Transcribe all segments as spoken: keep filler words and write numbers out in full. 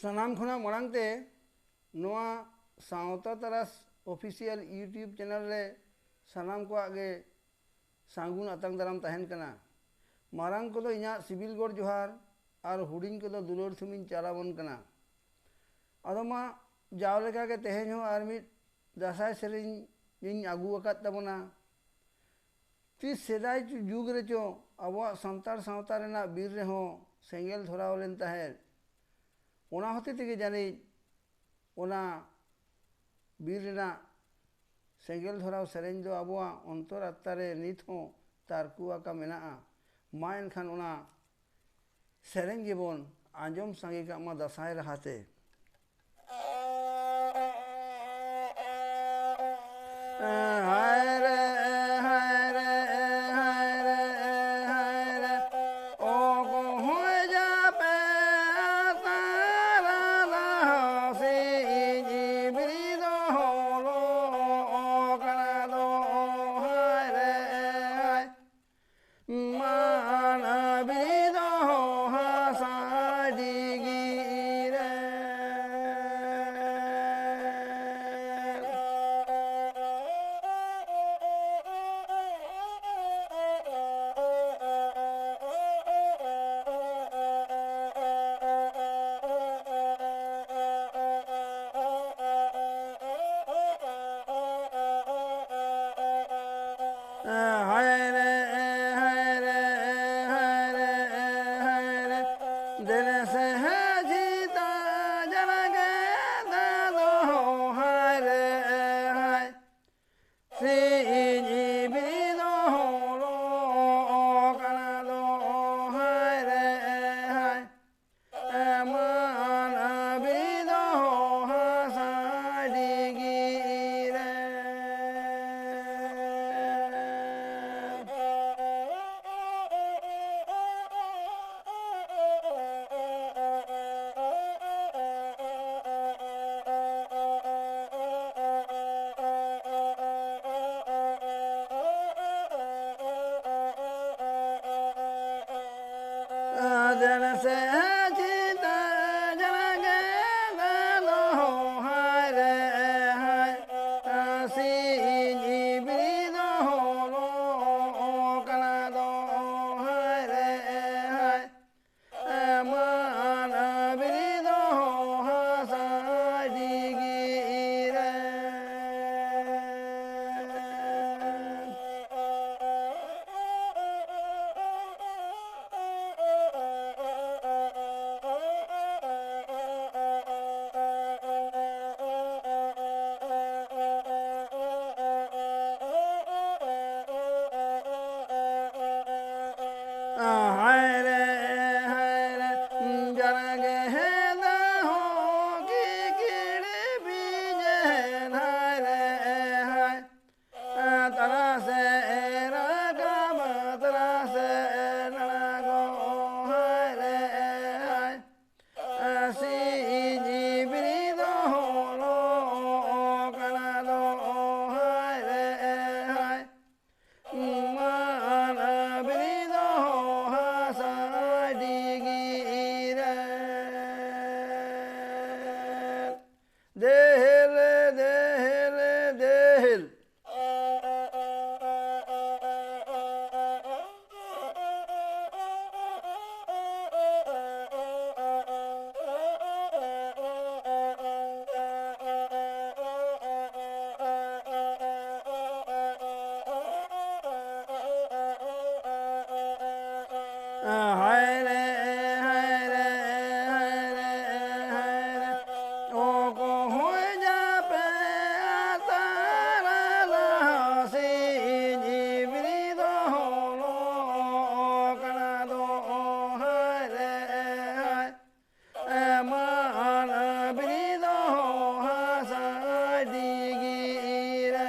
ᱥᱟᱱᱟᱢ ᱠᱷᱚᱱᱟᱜ ᱢᱟᱲᱟᱝ ᱛᱮ ᱱᱚᱣᱟ ᱥᱟᱶᱛᱟ ᱛᱟᱨᱟᱥ official YouTube channel ᱨᱮ ᱥᱟᱱᱟᱢ ᱠᱚᱣᱟᱜ ᱜᱮ ᱥᱟᱹᱜᱩᱱ ᱟᱛᱟᱝ ᱫᱟᱨᱟᱢ ᱛᱟᱦᱮᱱ ᱠᱟᱱᱟ᱾ ᱢᱟᱨᱟᱝ ᱠᱚᱫᱚ ᱤᱧᱟᱹᱜ ᱥᱤᱵᱤᱞ ᱜᱚᱲ ᱡᱚᱦᱟᱨ ᱟᱨ ᱦᱩᱰᱤᱧ ᱠᱚᱫᱚ ᱫᱩᱞᱟᱹᱲ ᱛᱷᱩᱢᱤᱧ ᱪᱟᱞᱟᱵᱚᱱ ᱠᱟᱱᱟ᱾ ᱟᱫᱚ ᱢᱟ ᱡᱟᱣ ᱞᱮᱠᱟᱜᱮ ᱛᱮᱦᱮᱧ ᱦᱚᱸ ᱟᱨ ᱢᱤᱫ ᱫᱟᱸᱥᱟᱭ ᱥᱮᱨᱮᱧ ᱤᱧ ᱟᱹᱜᱩ ᱟᱠᱟᱫ ᱛᱟᱵᱚᱱᱟ᱾ ᱛᱤᱥ ᱥᱮᱫᱟᱭ ᱡᱩᱜᱽ ᱨᱮᱪᱚ ᱟᱵᱚᱣᱟᱜ ᱥᱟᱱᱛᱟᱲ ᱥᱟᱶᱛᱟ ᱨᱮᱱᱟᱜ ᱵᱤᱨ ᱨᱮᱦᱚᱸ ᱥᱮᱸᱜᱮᱞ ᱫᱷᱚᱨᱟᱣ ᱞᱮᱱ ᱛᱟᱦᱮᱸᱫ᱾ ᱚᱱᱟ ᱦᱚᱛᱮ ᱛᱮᱜᱮ ᱡᱟᱹᱱᱤᱡ ᱚᱱᱟ ᱵᱤᱨ ᱨᱮᱱᱟᱜ ᱥᱮᱸᱜᱮᱞ ᱫᱷᱚᱨᱟᱣ ᱥᱮᱨᱮᱧ ᱫᱚ ᱟᱵᱚᱣᱟᱜ ᱚᱱᱛᱚᱨ ᱟᱛᱛᱟ ᱨᱮ ᱱᱤᱛ ᱦᱚᱸ ᱛᱟᱨᱠᱩ ᱟᱠᱟ ᱢᱮᱱᱟᱜᱼᱟ᱾ ᱢᱟ ᱮᱱᱠᱷᱟᱱ ᱚᱱᱟ ᱥᱮᱨᱮᱧ ᱜᱮᱵᱚᱱ ᱟᱸᱡᱚᱢ ᱥᱟᱸᱜᱮ ᱠᱟᱜ ᱢᱟ ᱫᱟᱸᱥᱟᱭ ᱨᱟᱦᱟᱛᱮ᱾ ᱦᱟᱭ ᱨᱮ, ᱦᱟᱭ ᱨᱮ, ᱦᱟᱭ ᱨᱮ, ᱦᱟᱭ ᱨᱮ, ᱚᱠᱚᱭ ᱡᱟᱯᱮ ᱟᱛᱟᱨᱟ ᱥᱤᱧ ᱵᱤᱨᱤᱫ ᱦᱚᱞᱚ ᱠᱟᱱᱟ ᱫᱚ, ᱦᱟᱭ ᱨᱮ, ᱦᱟᱭ᱾ ᱢᱟᱱ ᱵᱤᱨᱤᱫ ᱦᱟᱥᱟ ᱰᱤᱜᱤ ᱨᱮ᱾ ᱦᱟᱭ ᱨᱮ, ᱦᱟᱭ ᱨᱮ, ᱦᱟᱭ ᱨᱮ, ᱦᱟᱭ ᱨᱮ, ᱫᱮᱱ ᱥᱮ ᱦᱟᱹᱡᱤ ᱛᱟ ᱡᱟᱱᱟ ᱜᱮ ᱫᱟ ᱫᱚ, ᱦᱟᱭ ᱨᱮ, ᱦᱟᱭ᱾ ᱥᱤᱧ ᱵᱤᱨᱤᱫ ᱦᱚᱞᱚ ᱠᱟᱱᱟ ᱫᱚ, ᱦᱟᱭ ᱨᱮ, ᱦᱟᱭ᱾ ᱮᱢᱟᱱ ᱵᱤᱨᱤᱫ ᱦᱟᱥᱟ ᱰᱤᱜᱤ ᱨᱮ᱾ ᱫᱮᱱ ᱥᱮ ᱪᱤᱛᱟ ᱡᱟᱱᱟ ᱜᱮ ᱫᱮᱦᱮᱞ, ᱫᱮᱦᱮᱞ, ᱫᱮᱦᱮᱞ᱾ ᱦᱟᱭ ᱨᱮ, ᱦᱟᱭ ᱨᱮ, ᱦᱟᱭ ᱨᱮ, ᱦᱟᱭ ᱨᱮ, ᱚᱠᱚᱭ ᱡᱟᱯᱮ ᱟᱛᱟᱨᱟ ᱫᱟᱦᱟ ᱥᱤᱧ ᱤᱵᱨᱤ ᱫᱚ ᱦᱚᱞᱚ ᱠᱟᱱᱟ ᱫᱚ, ᱦᱟᱭ ᱨᱮ, ᱦᱟᱭ᱾ ᱮᱢᱟᱱ ᱵᱤᱨᱤᱫ ᱦᱚᱸ ᱦᱟᱥᱟ ᱰᱤᱜᱤ ᱨᱮ᱾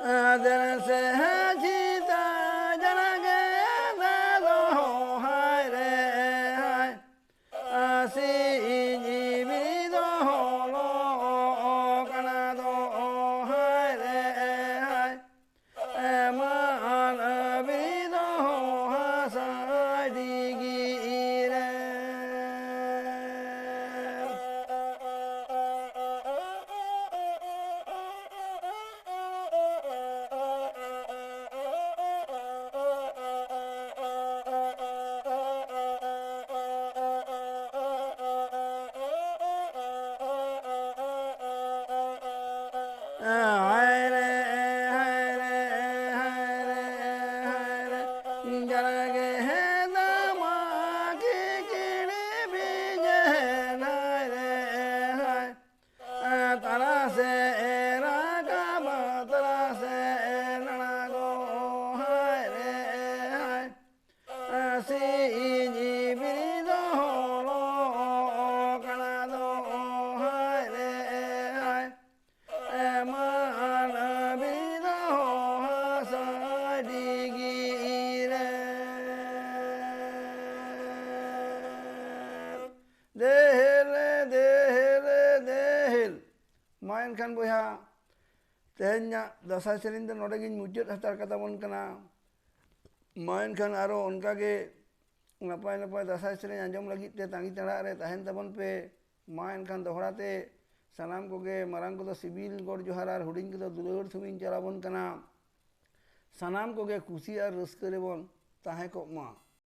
ᱟᱫᱮᱨ ᱥᱮ ᱦᱟᱹᱡᱤ ᱫᱟ ᱡᱟᱱᱟᱜᱮ ᱫᱟᱫᱚ ᱦᱟᱭ ᱨᱮ ᱦᱟᱭ᱾ ᱟᱥᱤ ᱤᱧ ᱵᱤᱨᱤᱫ ᱦᱚᱞᱚ ᱠᱟᱱᱟ ᱫᱚ ᱦᱟᱭ ᱨᱮ ᱦᱟᱭ᱾ ᱮᱢᱟᱱ ᱵᱤᱨᱤᱫ ᱦᱚᱸ ᱦᱟᱥᱟ ᱰᱤᱜᱤ ᱨᱮ᱾ ᱦᱟᱭ ᱨᱮ, ᱦᱟᱭ ᱨᱮ, ᱦᱟᱭ ᱨᱮ, ᱦᱟᱭ ᱨᱮ, ᱡᱟᱨᱜᱮ ᱦᱮᱸ ᱫᱟᱢᱟ ᱠᱤᱠᱤᱲᱤ ᱵᱤᱡᱮ ᱦᱟᱭ ᱨᱮ, ᱦᱟᱭ᱾ ᱛᱟᱨᱟᱥᱮ ᱨᱟᱠᱟᱵ, ᱛᱟᱨᱟᱥᱮ ᱟᱬᱜᱚ, ᱦᱟᱭ ᱨᱮ, ᱦᱟᱭ᱾ ᱥᱤᱧ ᱵᱤᱨᱤᱫ ᱦᱚᱞᱚ ᱠᱟᱱᱟ ᱫᱚ, ᱦᱟᱭ ᱨᱮ, ᱦᱟᱭ᱾ ᱮᱢᱟᱱ ᱵᱤᱨᱤᱫ ᱦᱚᱸ ᱦᱟᱥᱟ ᱰᱤᱜᱤ ᱨᱮ᱾ ᱫᱮᱦᱮᱞ, ᱫᱮᱦᱮᱞ, ᱮᱱᱠᱷᱟᱱ ᱵᱚᱭᱦᱟ, ᱛᱮᱦᱮᱧᱟᱜ ᱫᱟᱸᱥᱟᱭ ᱥᱮᱨᱮᱧ ᱫᱚ ᱱᱚᱰᱮ ᱜᱤᱧ ᱢᱩᱪᱟᱹᱫ ᱦᱟᱛᱟᱲ ᱠᱟᱛᱟ ᱵᱚᱱ ᱠᱟᱱᱟ᱾ ᱢᱟ ᱮᱱᱠᱷᱟᱱ ᱟᱨᱚ ᱚᱱᱠᱟ ᱜᱮ ᱱᱟᱯᱟᱭ ᱱᱟᱯᱟᱭ ᱫᱟᱸᱥᱟᱭ ᱥᱮᱨᱮᱧ ᱟᱸᱡᱚᱢ ᱞᱟᱹᱜᱤᱫ ᱛᱮ ᱛᱟᱺᱜᱤ ᱛᱟᱲᱟᱜ ᱨᱮ ᱛᱟᱦᱮᱱ ᱛᱟᱵᱚᱱ ᱯᱮ᱾ ᱢᱟ ᱮᱱᱠᱷᱟᱱ ᱫᱚᱦᱲᱟ ᱛᱮ ᱥᱟᱱᱟᱢ ᱠᱚᱜᱮ, ᱢᱟᱨᱟᱝ ᱠᱚᱫᱚ ᱥᱤᱵᱤᱞ ᱜᱚᱰ ᱡᱚᱦᱟᱨ ᱟᱨ ᱦᱩᱰᱤᱧ ᱠᱚᱫᱚ ᱫᱩᱞᱟᱹᱲ ᱛᱷᱩᱢᱤᱧ ᱪᱟᱞ ᱟᱵᱚᱱ ᱠᱟᱱᱟ᱾ ᱥᱟᱱᱟᱢ ᱠᱚᱜᱮ ᱠᱩᱥᱤ ᱟᱨ ᱨᱟᱹᱥᱠᱟᱹ ᱨᱮᱵᱚᱱ ᱛᱟᱦᱮᱸ ᱠᱚᱜ ᱢᱟ᱾